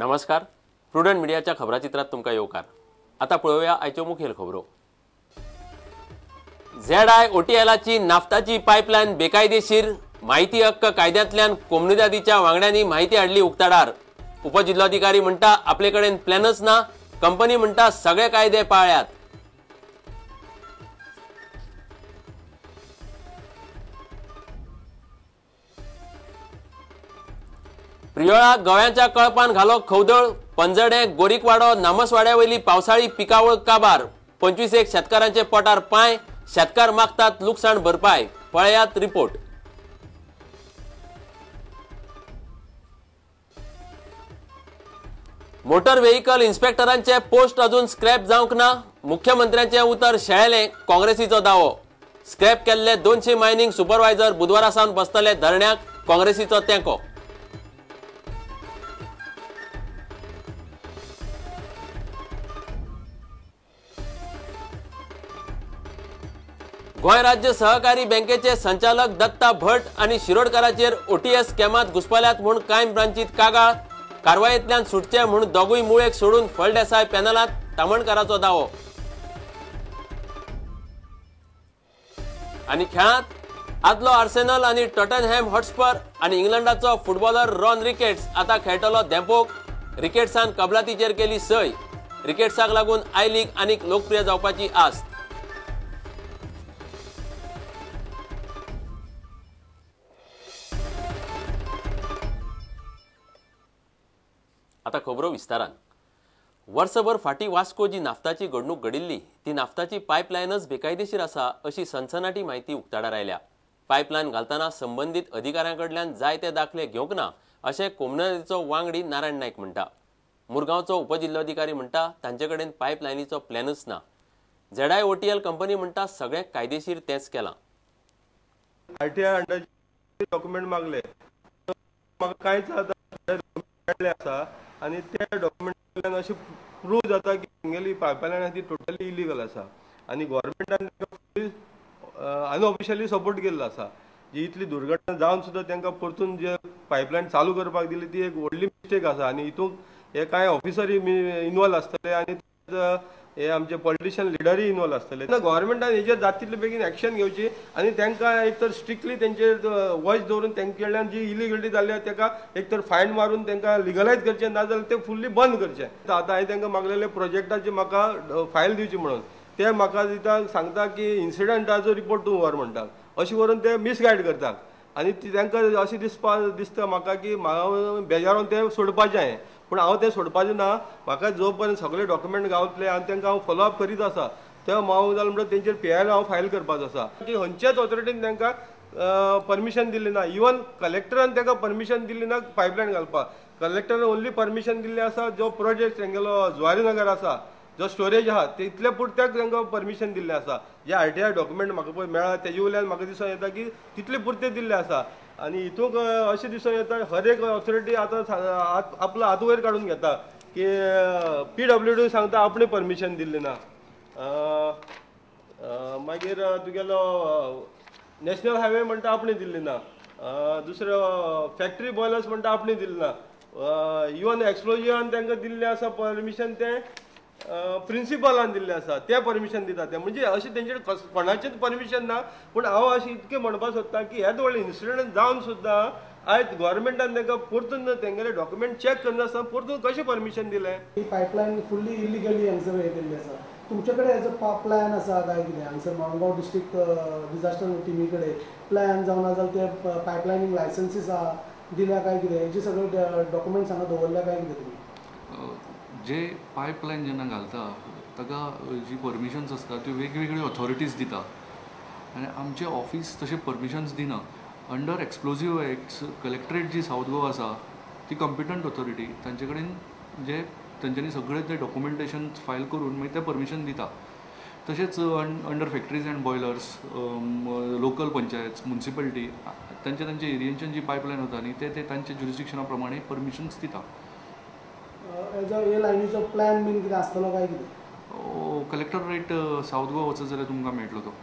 नमस्कार, प्रुडंट मिडियाच्या खबराचित्रात तुमकां येवकार। आता पळोवया आयच्यो मुखेल खबरो। ZIOTLची नाफ्ताची पायपलायन बेकायदेशीर, माहिती हक्क कायद्यांतल्यान कोमुनिदादीच्या वांगड्यांनी माहिती हाडली उक्ताडार। उपजिल्लोधिकारी म्हणटा आपले कडेन प्लॅनच ना, कंपनी म्हणटा सगळे कायदे पाळ्यात। प्रियोळा गव्यांच्या कळपान घालो खवदळ, पंजडे गोरीकवाडो नामसवाड्या वयली पावसाळी पिकावळ काबार। 25 शेतकारांचे पोटार पांय, शेतकार मागतात लुकसाण भरपाय। पळयात रिपोर्ट। मोटर व्हेकल इन्स्पेक्टरांचे पोस्ट अजून स्क्रॅप जावंक ना, मुख्यमंत्र्यांचे उतर शेळेले, काँग्रेसीचो दावो। स्क्रॅप केल्ले 200 मायनिंग सुपरवायझर बुधवारा सावन बसतले धरण्याक, काँग्रेसीचो तेंको। गोंय राज्य सहकारी बँकेचे संचालक दत्ता भट आनी शिरोडकाराचेर ओटीएस स्कॅमांत घुसपल्यात म्हूण क्रायम ब्रांचीत कागाळ। कारवायेंतल्यान सुटचे म्हूण दोगूय मुळेक सोडून फळदेसाय पॅनलांत, तामणकाराचो दावो। आनी खेळांत आदलो आर्सेनल आनी टॉटनहॅम हॉटस्पर आनी इंग्लंडाचो फुटबॉलर रॉन रिकेट्स आतां खेळटलो धेंपोक। रिकेट्सान कबलातीचेर केली सय। रिकेट्साक लागून I league आनीक लोकप्रिय जावपाची आस्त। आता खबरो विस्तारान। वर्सभर फाटी वास्को जी नाफ्ताची घडणूक घडिल्ली ती नाफ्ताची पायपलायनच बेकायदेशीर आसा अशी सनसनाटी माहिती उक्ताडार आयल्या। पायपलायन घालतना संबंदीत अधिकाऱ्यां कडल्यान जाय ते दाखले घेवंक ना अशें कोमुनिदादीचो वांगडी नारायण नायक म्हणटा। मुरगांवचो उपजिल्लोधिकारी म्हणटा तांचे कडेन पायपलायनीचो प्लॅनच ना। ZIOTL company म्हणटा सगळें कायदेशीर तेंच केलां। आरटीआय अंडर डॉक्युमेंट मागले, म्हाका कांयच आसा आनी त्या डॉक्युमेंटांतल्यान अशें प्रूव जाता की तेंगेली पायपलायन आसा ती टोटली इलिगल आसा आनी गव्हर्मेंटान तांकां अनऑफिशियली सपोर्ट केल्लो आसा। जी इतली दुर्घटना जावन सुद्दां तांकां परतून जे पायपलायन चालू करपाक दिली ती एक व्हडली मिस्टेक आसा आनी हितूंत हे कांय ऑफिसरूय इनवॉल्व आसतले आनी हे आमचे पॉलिटिशियन लिडरूय इनवॉल्व आसतले। तेन्ना गव्हर्मेंटान हेजेर जाता तितले बेगीन एक्शन घेवची आनी तांकां एक तर स्ट्रिक्टली तेंचेर वॉच दवरून तेंचे कडल्यान जी इलिगलिटी जाल्ली आसा ताका एक तर फायन मारून तांकां लिगलायज करचें, नाजाल्यार तें फुल्ली बंद करचें। आतां हांवें तांकां मागलेले प्रोजेक्टाची म्हाका फायल दिवची म्हणून ते म्हाका दिता सांगता की इन्सिडंटाचो रिपोर्ट तूं व्हर म्हणटा, अशें करून ते मिसगायड करतात आनी तांकां अशें दिसता म्हाका की म्हाका बेजारून तें सोडपाचें हांवें, पूण हांव तें सोडपाचें ना। म्हाका जो पर्यंत सगळे डॉक्युमेंट गावतले आनी तांकां हांव फॉलो अप करीत आसा तें हांव जालें म्हणटा तेंचेर PIL हांव फायल करपाचो आसा की खंयच्याच ऑथॉरिटीन तांकां परमिशन दिल्ली ना, इवन कलेक्टरान तांकां परमिशन दिल्ली ना पायपलायन घालपाक। कलेक्टरान ओन्ली परमिशन दिल्लें आसा जो प्रोजेक्ट तेंगेलो जुवारीनगर आसा जो स्टोरेज आसा तितले पुरत्याक तांकां परमिशन दिल्लें आसा। जे RTI document म्हाका पळय मेळ्ळा तेजे वयल्यान म्हाका दिसून येता की तितले पुरते दिल्लें आसा आनी हितूंक अशें दिसून येता हर एक ऑथॉरिटी आतां आपलो हात वयर काडून घेता की PWD सांगता आपणें परमिशन दिल्लें ना, मागीर तुगेलो नॅशनल हायवे म्हणटा आपणें दिल्लें ना, दुसरो फॅक्टरी बॉयलर्स म्हणटा आपणें दिल्लें ना, इवन एक्सप्लोजिवान तांकां दिल्लें आसा परमिशन तें प्रिंसिपलान दिल्लें आसा तें परमिशन दिता ते, म्हणजे अशें तेंचे कोणाचेंच परमिशन ना। पूण हांव अशें इतकें म्हणपाक सोदता की हें व्हडलें इन्सिडंट जावन सुद्दां आयज गव्हर्मेंटान तांकां परतून तेंगेले डॉक्युमेंट चॅक करनासतना परतून कशें परमिशन दिलें? ही पायपलायन फुल्ली इलिगली हांगसर हें केल्ली आसा। तुमचे कडेन हेजो प्लॅन आसा काय कितें? हांगसर मडगांव डिस्ट्रिक्ट डिजास्टर टिमी कडेन प्लॅन जावं ना जाल्यार ते पायपलायनींग लायसन्सीस आहा दिल्या काय कितें? हेजे सगळे डॉक्युमेंट्स हांगा दवरल्या काय कितें तुमी? जे पायपलायन जेन्ना घालता ताका जी परमिशन्स आसता त्यो वेगवेगळ्यो ऑथॉरिटीज दिता आनी आमचें ऑफिस तशें परमिशन्स दिना। अंडर एक्सप्लोजीव एक्ट्स कलेक्ट्रेट जी सावथ गोवा आसा ती कॉम्पिटंट ऑथॉरिटी, तांचे कडेन जे तांच्यांनी सगळें तें डॉक्युमेंटेशन फायल करून मागीर तें परमिशन दिता। तशेंच under factories and boilers, local panchayat, municipality तांच्या तांच्या एरियेंच्यान जी पायपलायन वता न्ही ते तांच्या ज्युरिस्डिक्शना प्रमाणे परमिशन्स दिता। हेजो हे लायनीचो प्लॅन बीन कितें आसतलो काय कितें? कलेक्टरेट सावथ गोवा वचत जाल्यार तुमकां मेळटलो तो।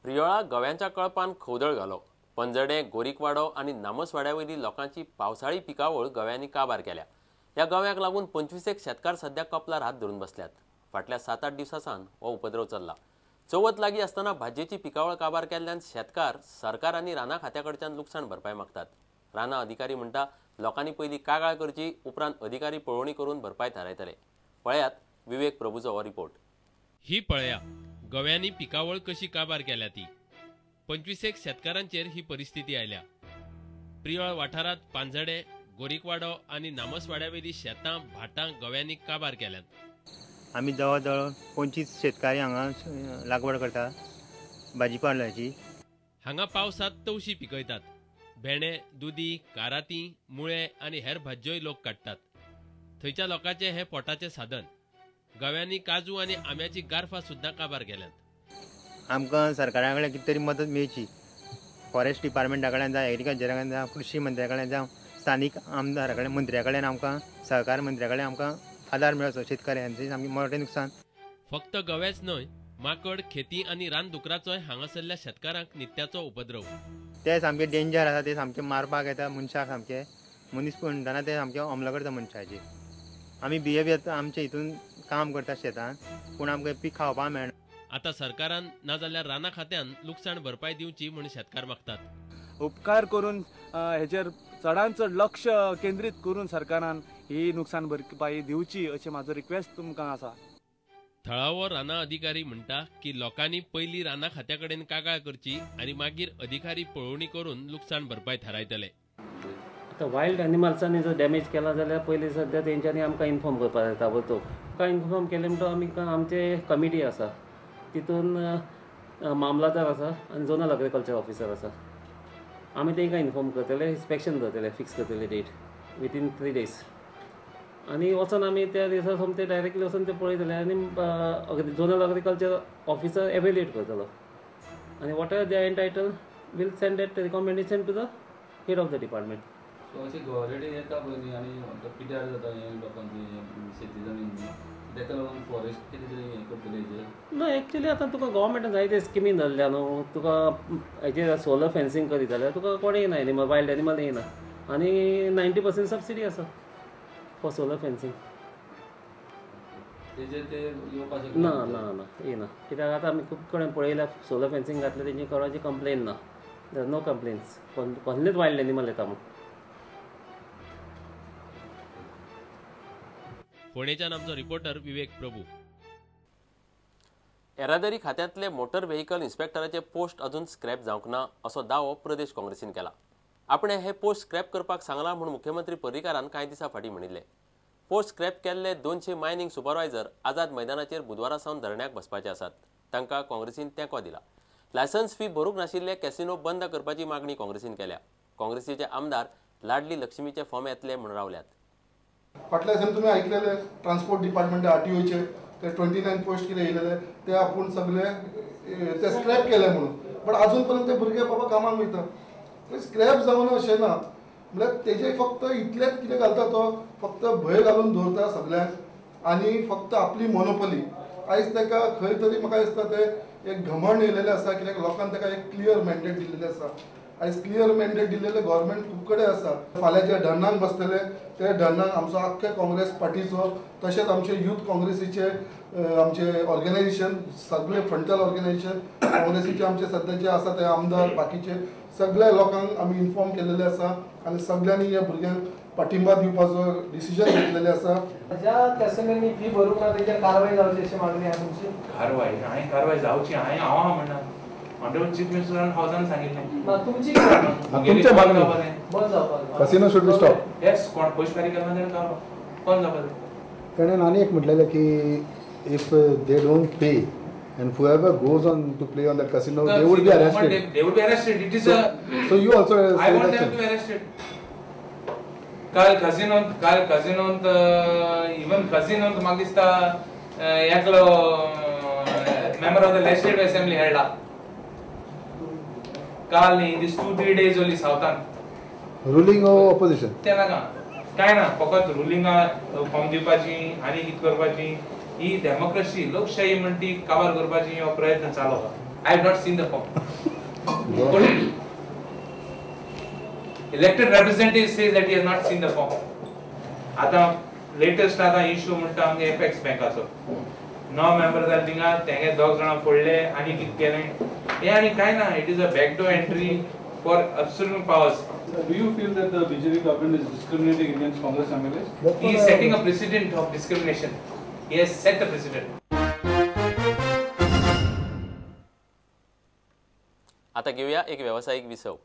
प्रियोळा गव्यांच्या कळपान खवदळ घालो। पंजडे, गोरीकवाडो आनी नामसवाड्या वयली लोकांची पावसाळी पिकावळ गव्यांनी काबार केल्या. ह्या गव्याक लागून 25 शेतकार सध्या कपलार हात धरून बसल्यात. फाटल्या 7-8 दिवसां सावन हो उपद्रव चल्ला. चवथ लागीं आसतना भाजयेची पिकावळ काबार केल्ल्यान शेतकार सरकार आनी रानां खात्या कडच्यान लुकसाण भरपाय मागतात. रानां अधिकारी म्हणटा लोकांनी पयलीं कागाळ करची, उपरांत अधिकारी पळोवणी करून भरपाय थारायतले. पळयात विवेक प्रभूचो हो रिपोर्ट. ही पळया गव्यांनी पिकावळ कशी काबार केल्या ती. 25 शेतकारांचेर ही परिस्थिती आयल्या. प्रियोळ वाठारांत पांजडे, गोरीकवाडो आनी नामसवाड्यावेली शेतां भाटां गव्यांनी काबार केल्यात. आमी जवळ जवळ 25 शेतकारी हांगा लागवड करता भाजीपाल्याची. हांगा पावसांत तवशी पिकयतात. भेंडे, दुदी, काराती, मुळे आनी हेर भाज्योय लोक काडटात. थंयच्या लोकांचें हें पोटाचें साधन. गव्यांनी काजू आनी आंब्याची गार्फां सुद्दां काबार केल्यांत. आमकां सरकारा कडल्यान कितें तरी मदत मेळची. फॉरेस्ट डिपार्टमेंटा कडल्यान जावं, एग्रीकल्चरा कडल्यान जावं, कृशी मंत्र्या कडल्यान जावं, स्थानीक आमदारा कडल्यान, मंत्र्या कडल्यान आमकां, सहकार मंत्र्या कडल्यान आमकां आदार मेळचो. शेतकऱ्यांचें सामकें मोठें नुकसान. फक्त गव्याच न्हय, माकड, खेती आनी रानदुकराचोय हांगासरल्या शेतकारांक नित्याचो उपद्रव. ते सामके डेंजर आसा, ते सामके मारपाक येता मनशाक. सामके मनीस म्हणटना ते सामके हमलो करता मनशाचेर. आमी बिये आमचे हितून काम करता शेतान, पूण आमकां पीक खावपाक मेळना. आतां सरकारान नाजाल्यार रानां खात्यान लुकसाण भरपाय दिवची म्हूण शेतकार मागतात. उपकार करून हेचेर चडान चड लक्ष केंद्रीत करून सरकारान ही नुकसान भरपाई दिवची अशें म्हाजो रिक्वेस्ट तुमकां आसा. थळावो रानां अधिकारी म्हणटा की लोकांनी पयलीं रानां खात्या कडेन कागाळ करची आनी मागीर अधिकारी पळोवणी करून लुकसाण भरपाय थारायतले. आतां वायल्ड एनिमल्सांनी जर डॅमेज केला जाल्यार पयलीं सद्या तेंच्यांनी आमकां इन्फॉर्म करपाक जाय ताबडतोब. तांकां इन्फॉर्म केलें म्हणटकच आमी आमचे कमिटी आसा, तितून मामलादार आसा आनी झोनल एग्रीकल्चर ऑफिसर आसा. आमी तांकां इन्फॉर्म करतले, इन्स्पेक्शन करतले, फिक्स करतले डेट विथीन 3 डेज. आनी वचोन आमी त्या दिसा सोमते डायरेक्टली वचोन ते पळयतले आनी झोनल एग्रीकल्चर ऑफिसर एवेल्युएट करतलो आनी whatever they are entitle will send that recommendation to the head of the department. So अशें गव्हर्मेंट येता पळय न्ही आनी पिड्यार जाता हें लोकांची शेती जमीन, ताका लागून फॉरेस्ट कितें तरी हें करतले हेजेर. ना, एक्चुली आतां तुका गव्हर्मेंटान जायते स्किमी धरल्या न्हू. तुका हेजेर सोलर फेन्सींग करीत जाल्यार तुका कोण येना, एनिमल, वायल्ड एनिमल येना आनी 90% सबसिडी आसा फॉर सोलर फेन्सींग. तेजेर ते येवपाक शकना. ना ना ना येना, कित्याक आतां आमी खूब कडेन पळयल्या सोलर फेन्सींग घातल्या तेंची कोणाची कंप्लेन ना. There are no complaints, कसलेच वायल्ड एनिमल येता म्हूण. फोंडेच्यान आमचो रिपोर्टर विवेक प्रभू. येरादारी खात्यांतले मोटर व्हेकल इन्स्पेक्टराचे पोस्ट अजून स्क्रॅप जावंक ना असो दावो प्रदेश काँग्रेसीन केला. आपणे हे पोस्ट स्क्रॅप करपाक सांगलां म्हूण मुख्यमंत्री पर्रीकारान कांय दिसां फाटीं म्हणिल्लें. पोस्ट स्क्रॅप केल्ले 200 मायनिंग सुपरवायझर आझाद मैदानाचेर बुधवारा सावन धरण्याक बसपाचे आसात. तांकां काँग्रेसीन तेंको दिला. लायसन्स फी भरूंक नाशिल्ले कॅसिनो बंद करपाची मागणी काँग्रेसीन केल्या. काँग्रेसीचे आमदार लाडली लक्ष्मीचे फॉर्म येतले म्हूण रावल्यात. फाटल्या दिसांनी तुमी आयकलेले ट्रान्सपोर्ट डिपार्टमेंट आरटीओचे ते 29 पोस्ट कितें येयलेले ते आपूण सगळे ते स्क्रॅप केले म्हणून, बट अजून पर्यंत ते भुरगे बाबा कामाक वयता. स्क्रॅप जावन अशें ना, म्हळ्यार तेजे फक्त इतलेंच कितें घालता तो फक्त भंय घालून दवरता सगळ्यांक आनी फक्त आपली मोनोपली. आयज ताका खंय तरी म्हाका दिसता ते एक घमंड येयलेलें आसा, कित्याक लोकांक ताका एक क्लियर मॅन्डेट दिल्लेलें आसा. आयज क्लियर मॅन्डेट दिल्लेलें गव्हर्मेंट खूब कडेन आसा. फाल्यां जे धरणाक बसतले ते धरणाक आमचो आख्खे काँग्रेस पार्टीचो तशेंच आमचे यूथ काँग्रेसीचे आमचे ऑर्गनायझेशन सगळे फ्रंटल ऑर्गनायझेशन काँग्रेसीचे आमचे सद्याचे आसा ते आमदार बाकीचे सगळ्या लोकांक आमी इन्फॉर्म केलेले आसा आनी सगळ्यांनी ह्या भुरग्यांक पाठिंबा दिवपाचो डिसिजन घेतलेले आसा. ज्या कॅसिनोनी फी भरूंक ना तेजेर कारवाय जावची अशी मागणी आसा तुमची. कारवाय हांवें कारवाय जावची हांवें हांव म्हणना, ऑनरेबल चीफ मिनिस्टरान हावसान सांगिल्लें. तुमची तुमचे मागणी बंद जावपाक, casino should be stop. Yes, कोण पयशे फारीक केला ताणें कारवाय बंद जावपाक जाय. ताणें आनी एक म्हटलेलें की if they don't pay and whoever goes on to play on that casino, they would be arrested. They would be arrested. It is a so you also I want them to be arrested. काल कझिनोंत even कझिनोंत म्हाका दिसता एकलो member of the legislative assembly हेडला काल न्ही, दीस 2-3 days ओली सावथान. Ruling or opposition ते नाका काय ना, फकत रुलिंगा फॉर्म दिवपाची आनी कितें करपाची. ही डेमोक्रेसी लोकशाही म्हणटी काबार करपाची हो प्रयत्न चालू आसा. I have not seen the form. Elected representative says that he has not seen the form. आतां लेटस्ट आतां इशू म्हणटा आमगे एपेक्स बँकाचो 9 मेंबर जाले थिंगा, तेंगे 2 जाणां फोडले आनी कितें केलें हें आनी कांय ना. It is a backdoor entry for absolute powers. Do you feel that the BJP government is discriminating against Congress MLAs? He is setting a precedent of discrimination. He has set a precedent. आता घेऊया एक व्यावसायिक विसव.